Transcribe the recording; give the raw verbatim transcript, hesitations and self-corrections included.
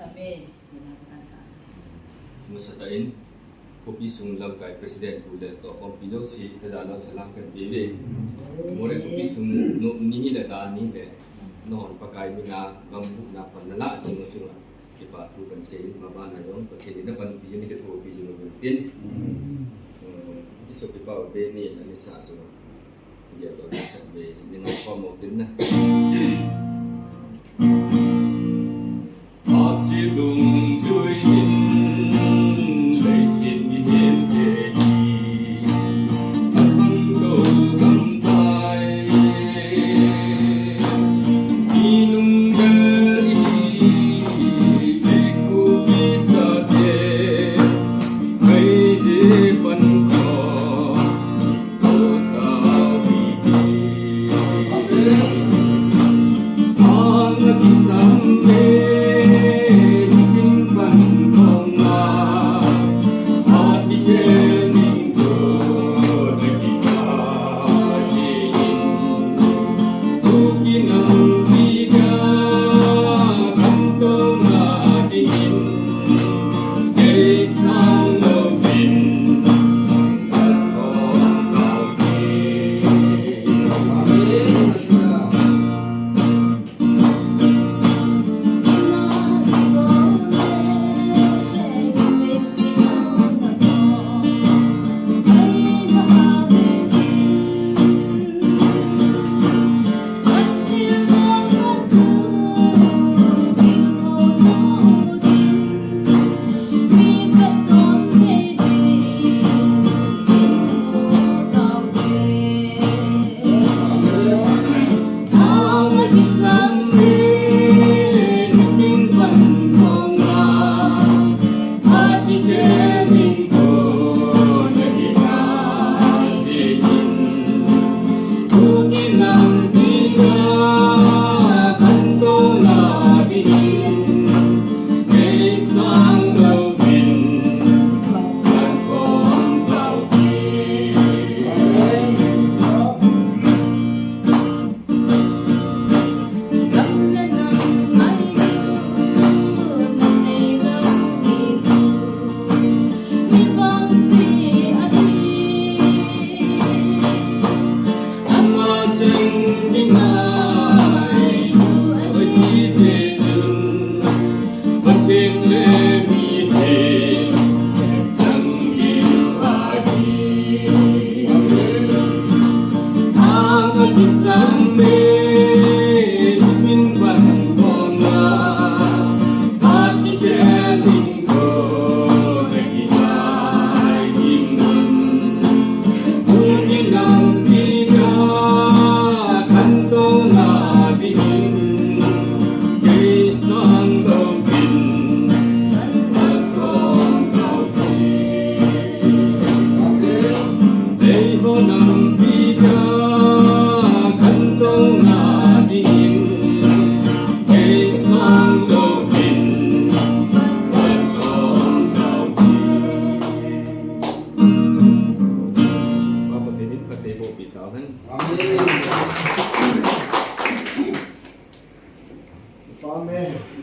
Amen. Masatah in, khopi sung lamkai president pu le tohkhompi jouse, kajana salam kahin peuve. Moreh khopi sung nom ni hile dan ni hile, nangho Pakai mina gam bupna pan nalah jing u chunga kipa thu kahin sei in, mabana jong Pathen in napanpi jing, nakithopi jing uvin tin. Eh, isopipa u Benny in anisa chunga.